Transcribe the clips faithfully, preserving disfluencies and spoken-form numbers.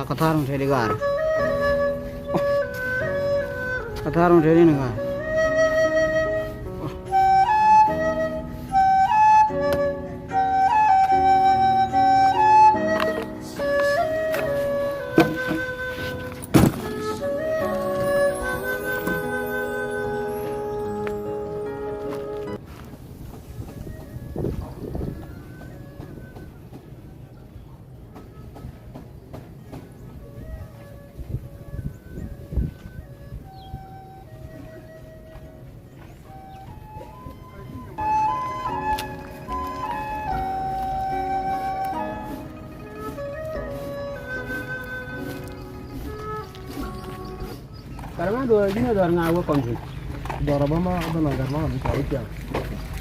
Kathar mi tedi gar. Kathar mi tedi ni gar. Kar ma duɔr ji̱n a duɔr ŋa wä kɔn thi̱n. Duɔr a bä ma bä lɔŋ kar ma bä ca wä ciaŋ.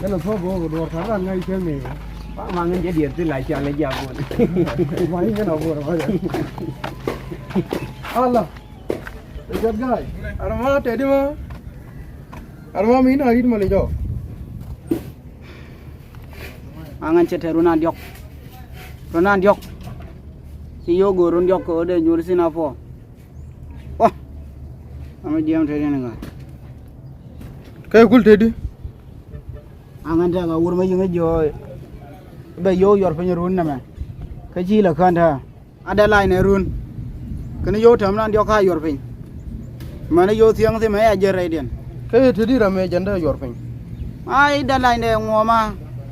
Yɛn a thuɔk go̱o̱k duɔr kar ran ŋa i̱ cäŋ ni. Ba ma ŋän jɛ diɛr thi la ciaŋ lɛ jiak wun. Ma i̱ ŋän a buɔr a bä jɛ. Ala. Ɛ jɔt ga̱a̱c. Ar ma tɛt di ma. Ar ma mi na rit ma li jɔ. Aŋän cɛ tɛt run an diɔk. Run an diɔk. Ci yo̱o̱k go̱o̱r run diɔk kɛ ɣöö dee nyuur thin a puɔ. Wah. Amɛ jiɛm tɛt in ŋa̱. Kɛ kul tɛt di. Aŋän tɛk a wur mä yiŋ jiɔɔy. Bɛ yo̱o̱k yɔr piny run nɛmɛ. Kä ci lɛ kän tɛ̈. A dee lac nɛ run. Kɛn yio̱w tɛm nan diɔk ka yuɔr piny. Mɛn yio̱w thiäŋ thimɛ ya jiɛn rɛydiɛn. Kä yɛ te di ram ɛ jɛn dee yuɔr piny. Ai dee lac nɛ ŋuɔma.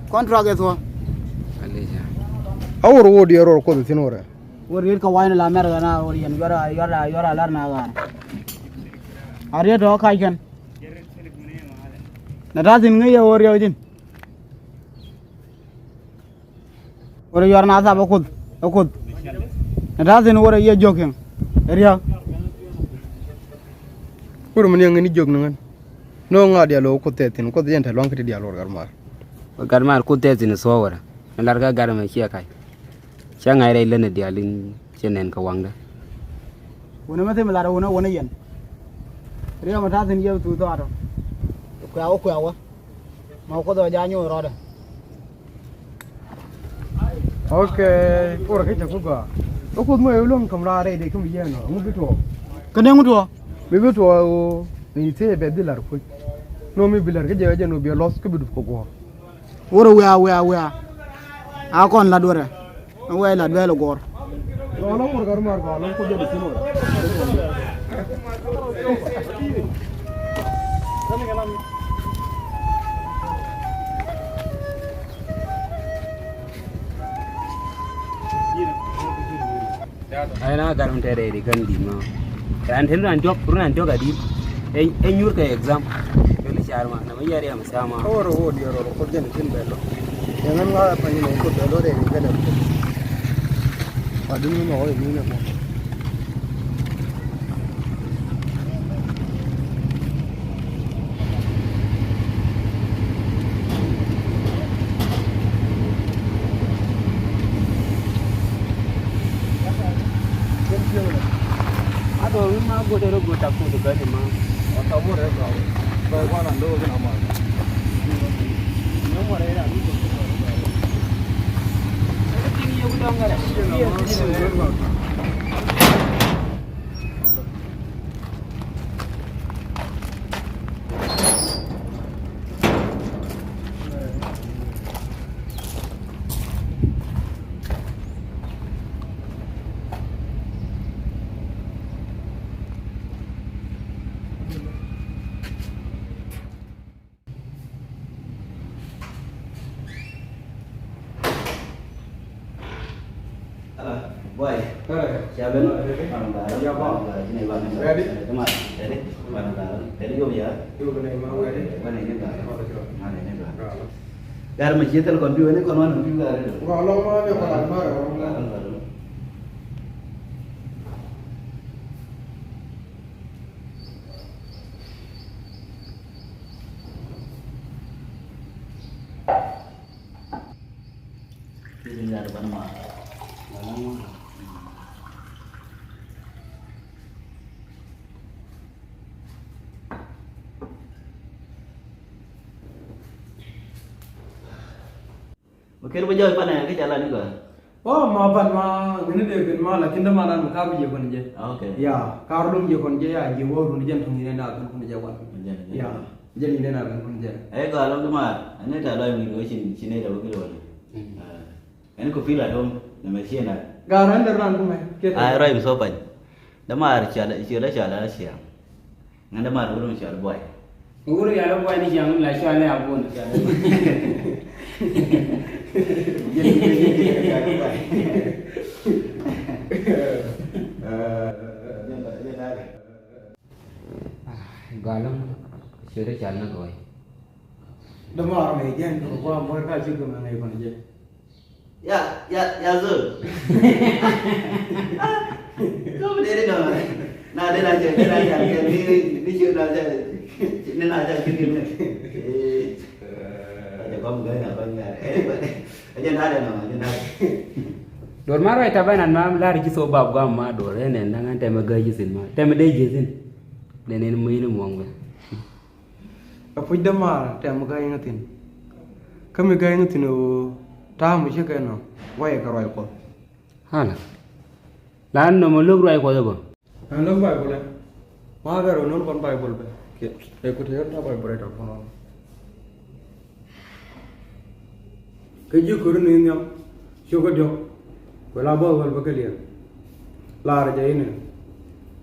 Contract ɛ thuɔ. A wor wor diɛ ror kuoth thi̱n wor ɛ. Wor riet kɛ wa̱i̱n la America na wor yɛn yuɔr a yuɔr a yuɔr a lar na ɣaar. A riet tɔ kac kɛn. Nɛ ta̱thi̱n ŋäc yɛ wor riɛk ji̱n. Wor yuɔr na thap ɛ kuoth ɛ kuoth. Nɛ ta̱thi̱n wor ɛ yɛ jiök yɛn. Ɛ riäk. Wor mi ni ɛŋɛ ni jiök ni ŋän. Ni ɣän ŋa̱ diaal ɣöö kuoth thɛɛthi̱n kuoth jɛn te lua̱ŋ kä ti diaal wor gat maar. Gat maar kuoth thɛɛthi̱n thuɔ̱ɔ̱k wor ɛ. Ni lar kä gat ɛmɛ ciɛ kac. Cä ŋa̱c rɛy länɛ diaal in ciɛ nɛn kɛ waŋdä. Wunɛ mi thim lar wunɛ wunɛ yɛn. Riɛk mi ta̱thi̱n yɛ thuth thɔaatɔ. Kuɛ wä kuɛ wä. Ma kuoth ɔ ja nyuur rɔɔdɛ. Ok. Wor kä cɛ ku gɔaa. Kä kuoth mɔ ɛ luäŋ käm raar rɛy dee kä mi yɛn ɔ ŋu bi tuɔɔk. Kä dee ŋu tuɔɔk. Mi bi tuɔɔk ɣöö ni thie bɛ dhil lar kuec. Nɔ mi bi lar kä jɛ jɛ nɔ bi ɛ lɔth kä bi dup kɛ guɔ̱ɔ̱r. Wor ɛ wiaa wiaa wiaa. A kɔn lat wor ɛ. Wee la duel guɔr. Ai na gar mi tɛt rɛy ri kän di̱t ma. Ran te ran jɔk, ran jɔk a di̱t. Ɛ nyuur kɛ exam. Kɛ li car ma na mi yɛ riɛm. Sama. Kä wä rɔ wä diɛ rɔ rɔ kɔ jɛn tin bɛ lɔ. Yɛ ŋän ŋa̱ pany nɔ kɔ bɛ lɔ rɛ ni kɛ dɛ. Wa dun ni nɔ wä ni nɛ mɔ. Ado ma go de ro go ta ku de ga ni ma. Wa ta mo re ga. Ba wa na ndo na ma. Ala, boy. Hey. Cia ben? Hey. Ban lar. Ya, ba. Ban lar. Ready? Come on. Ready? Ban lar. Ready, go, ya. Go, go, go, ready? Go, go, go. Go, go, go. Gar ma cie thil kɔn bi wani kɔn wan bi gar. Go along ma ne kɔn ma. Mɛ ker bä jɔɔc panɛ kä ca la ni gɔaa. Ɔ, ma ban ma ŋini dee kɛn ma, lakin dee ma nan mi ka bi jɛ kɔn jɛ. Ah, okay. Ya, ka run jɛ kɔn jɛ, ya, jɛ wä run jɛ, tɔŋ ni na kɛn kɔn jɛ wan. Jɛ, jɛ. Ya, jɛ ni na kɛn kɔn jɛ. Ɛ, gɔaa lɔ dee ma, ɛn ni ta lɔ mi do cin, cin ni da wä kilo ni. Mm. Ah, ɛn ko pila dom, na ma cin na. Gar ɛn dee ran kumɛ, kɛ. Ai, rɔ mi so pan. Dee ma ar cial, cial, cial, cial. Ŋän dee mar wur mi cɔal Buay. Wur yal Buay ni ciaŋ la cɔal ni abun. Galum, ciöt cɔal ni Gɔy. Dee mar mi jɛn kɔ kua mɔr ka ci kɔ mɛ ŋäc kɔn jɛ. Ya, ya, ya zol. Kau dee nɔ. Na dee na cɛ, dee na cɛ, ni, ni, ni cɛ na cɛ, ni na cɛ, ni cɛ. Eh. Aja kau mɛ na ban ya. Eh, aja na dee nɔ, aja na. Dor ma rɔy taban an ma lar ji̱ thok bap gɔam ma dor, eh, nɛ naŋ an tɛmɛ gäi ji̱ thin ma. Tɛmɛ dee ji̱ thin. Nɛ nɛ ni muini muɔŋ bɛ. Ɛ puc dämaar tɛm mi gäi ŋä thi̱n. Kä mi gäi ŋä thi̱n ɛ ɣöö ta̱a̱ mi ci kɛ nɔ wayɛ kɛ ruac Kuɔth. Hala. La nɔmɔ lo̱k ruac Kuɔth ɛ bä. Ɛn lo̱k Baibol ɛ. Wa̱a̱ kɛ rɔ no̱n kɔn Baibol bɛ. Kiɛ ɛ ku te ɣän ta̱a̱ Baibol ɛ tɔ̱ kɔn ɣän. Kä ji̱ Korinth ni nhiam cio̱kä diɔ̱k, kuɛ la bäth wäl bä kɛ liɛl. Laarä jɛ inɛ,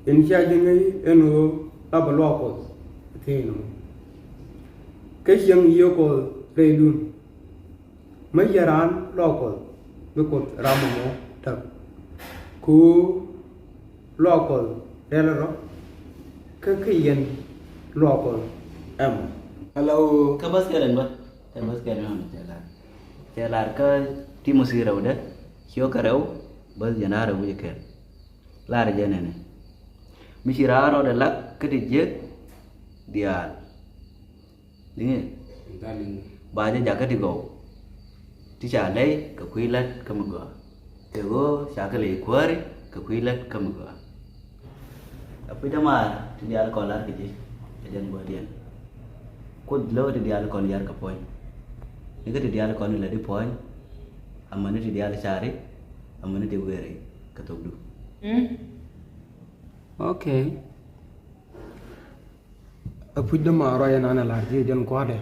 in cia ji̱ ŋäc ɛn ɣöö la bɛ luaak Kuɔth thi̱n ɔ. Kä cieŋ Yiëë Kuɔth rɛydun. Mi yɛ raan luaak Kuɔth bi Kuoth ram ɛmɔ täk. Ku luaak Kuɔth rɛl rɔ, kä kä yɛn luaak Kuɔth ɛmɔ. Ala ɣöö kä bäth kɛl ɛn bä, kä bäth kɛl ɛn bä cɛ lar. Cɛ lar kä Timothi rɛwdɛ, cio̱kä rɛw, bäth jiɛn rɛw wi̱cɛ kɛl. Lar jɛ nɛnɛ. Mi ci raan rɔɔdɛ lak kä ti jiäk diaal. Diŋɛ. Ba jɛ jakä ti gɔw. Ti ca lɛy kɛ kui̱ lät kä mi gɔaa. Kɛ ɣöö ca kɛ lɛy kuääri kɛ kui̱ lät kä mi gɔaa. A puc dämaar ti diaal kɔn lar kɛ ji̱. Kɛ jɛn bɔdiɛn. Kuoth lo̱k ti diaal kɔn yar kɛ puɔ̱ny. Ni kä ti diaal kɔn lät i̱ puɔ̱ny. Amäni ti diaal cari. Amäni ti weri kɛ thokdu. Mm. Okay. Ɛ puc dämaar ruac ɛn an ɛ la̱r ji̱ ɛ jɛn kua̱dɛ.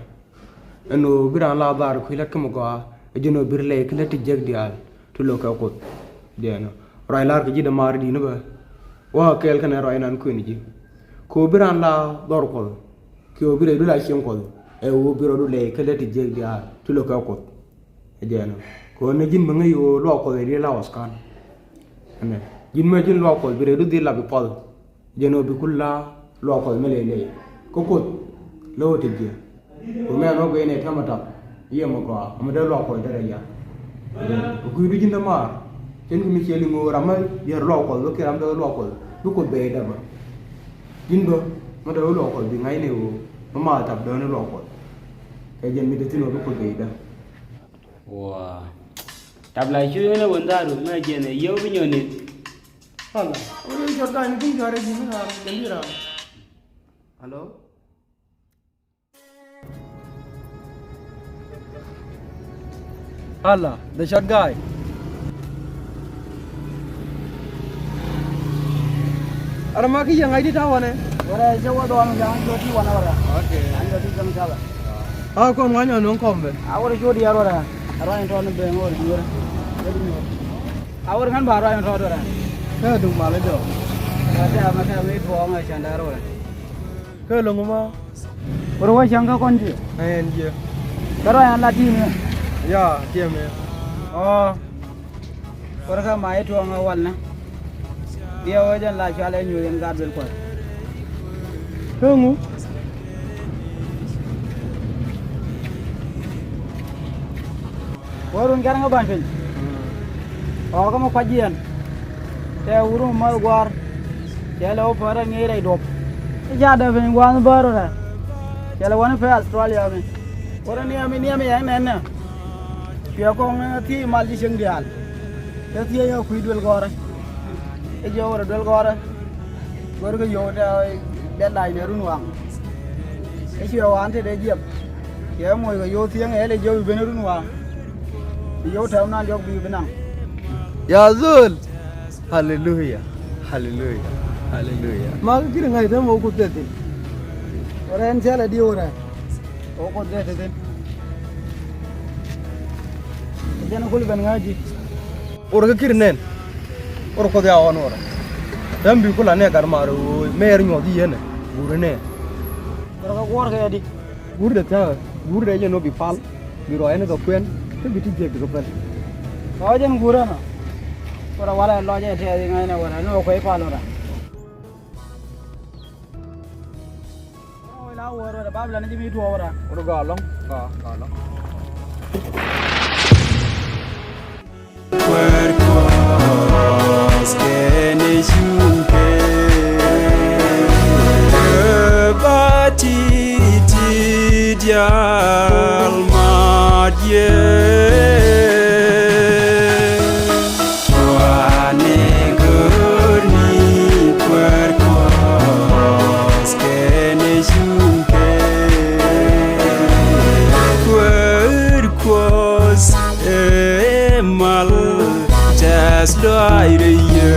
Ɛn ɣöö bi raan la dhar kui̱ lät kä mi gɔaa, ɛ jɛn ɣöö bi ri lɛy kä lät ti jiäk diaal ti lo̱k kɛ Kuoth. Jɛn ɔ. Ruac la̱r kɛ ji̱ dämaar di̱n bä. Wä kɛɛl kɛnɛ ruac ɛn an kuën ji̱. Kɛ ɣöö bi raan la dhɔr Kuɔth. Kɛ ɣöö bi rɛydu la cieŋ Kuɔth. Ɛ ɣöö bi rɔɔdu lɛy kä lät ti jiäk diaal ti lo̱k kɛ Kuoth. Ɛ jɛn ɔ. Kɛ ɣöö ni ji̱n mi ŋäc ɣöö luaak Kuɔth ɛ riet la ɣɔs ka̱n. Ɛnɛ. Ji̱n mi ji̱n luaak Kuɔth bi rɛydu dhil lap i̱ puɔl. Jɛn ɔ bi kul la luaak Kuɔth mi lɛy lɛy. Kä Kuoth lɛ ɣöö te jiɛ. Kɛ mɛn ɣöö guiɛn ɛ täämɛ tap. Yɛ mɛ gɔaa. Amɛ dee luaak Kuɔth derɛ ya. Ɛ gui̱du ji̱n dämaar. Cɛn kɛ mi ciɛ liŋ ɣöö ram mi yɛr luaak Kuɔth, bä kiɛ ram dee luaak Kuɔth. Bi Kuoth bɛy däpä. Ji̱n bä, mi dee luaak Kuɔth bi ŋa̱cni ɣöö mi maath tap dee ni luaak Kuɔth. Kɛ jɛn mi te thi̱n ɣöö bi Kuoth bɛy däp. Wa. Tap la cuy ŋänɛ wän dharu mɛ jɛn ɛ yio̱w bi nyɔni. Hala. Wä yio̱w cɔt gany kum cɔt rɛ ji̱ mi ram jɛn di ram. Hello? Hala, the short guy. Ara ma ki yɛŋ a di ta wanɛ. Wara jɛ wä dɔɔn jaŋ jɔ ti wanɛ wara. Okay. An jɔ ti jaŋ jaba. A kɔn wa nyɔ nɔŋ kɔm bɛ. A wara jɔ di a rɔra. A rɔra in tɔn bɛ ŋor di wara. A wara ŋan ba rɔra in tɔn wara. Kɛ duŋ malɛ jɔ. Ka tɛ a ma kɛ mi tuɔɔŋ a cɛn da rɔra. Kɛ loŋ ma. Wara wa cɛn ka kɔn jiɛ. Ɛn jiɛ. Ka rɔra in la ti mi. Ya, ti mi. Ɔ. Wärkä ma i̱ tuɔɔŋ ɛ walnä. Diɛ wä jɛn la cual ɛ nyuuth in gaat duel kua̱r. Kä ŋu? Wä run kɛn ŋä ba̱ny piny. Ɔ kä mi kuac jiɛn. Tɛ wur mi mäth gua̱a̱r. Cɛ lɛ wä pär ɛ ŋi̱i̱c rɛy duɔ̱p. I̱ ca dee piny gua̱a̱th bäär rɔ rɛ. Cɛ lɛ wä ni pɛ Australia mi. Wä rɛ niɛm i̱ niɛm i̱ yɛn nɛn nɛ. Cuɛ kɔŋ thiec mal ji̱ cieŋ diaal. Kä thiec ɛ kui̱ duel gɔ̱rä. Ɛ jiök wä rɛ duel gɔ̱rä. Go̱rkɛ yio̱w tɛ bɛt lac dee run waŋ. Kä cuɛ wa̱a̱n tetdɛ jiɛp. Cuɛ moc kɛ yio̱w thiäŋ ɛ lɛ jiök bi ben run waŋ. Bi yio̱w tɛm nan diɔ̱k bi bi naŋ. Ya zol. Haleluya. Haleluya. Haleluya. Ma kä kiri ŋa̱c täämɛ wä Kuoth dhil thi̱n. Wä rɛn cäl ɛ diɛ wä rɛn. Wä Kuoth dhil thi̱n. Jɛn kul ben ŋa̱c ji̱. Wä rɛ kä kiri nɛn. Wä rɛ Kuoth ya ɣɔn wä rɛ. Täämɛ bi kula nɛ gat mar ɣöö mɛɛr nyuɔth ji̱ yɛn ɛ. Guur nɛ. Wä rɛ kä guɔ̱ɔ̱r kɛ di. Guur dee täämɛ. Guur dee jɛn wä bi pal. Bi ruac ni kɛ kuɛn kä bi ti jiɛk ti kɛ pɛl. Kɛ ɣöö jɛn guurä nɔ. Wä rɛ walɛ lɔc ɛ tɛth iŋa̱cnɛ wä rɛ ni wä kuec pal wä rɛ. Wä rɛ wä la wä rɛ Babilɔn ji̱ mi tuɔɔk wä rɛ. Wä rɛ gɔaa lɔ̱ŋ gɔaa gɔaa lɔ̱ŋ. Kuäär Kuɔth kɛnɛ cuŋkɛ ba ti̱ti̱ diaal mat yɛ. Kuanɛ go̱o̱rni Kuäär Kuɔth kɛnɛ cuŋkɛ. Kuäär Kuɔth ɛ mal tɛth lɔaacdɛ yɛ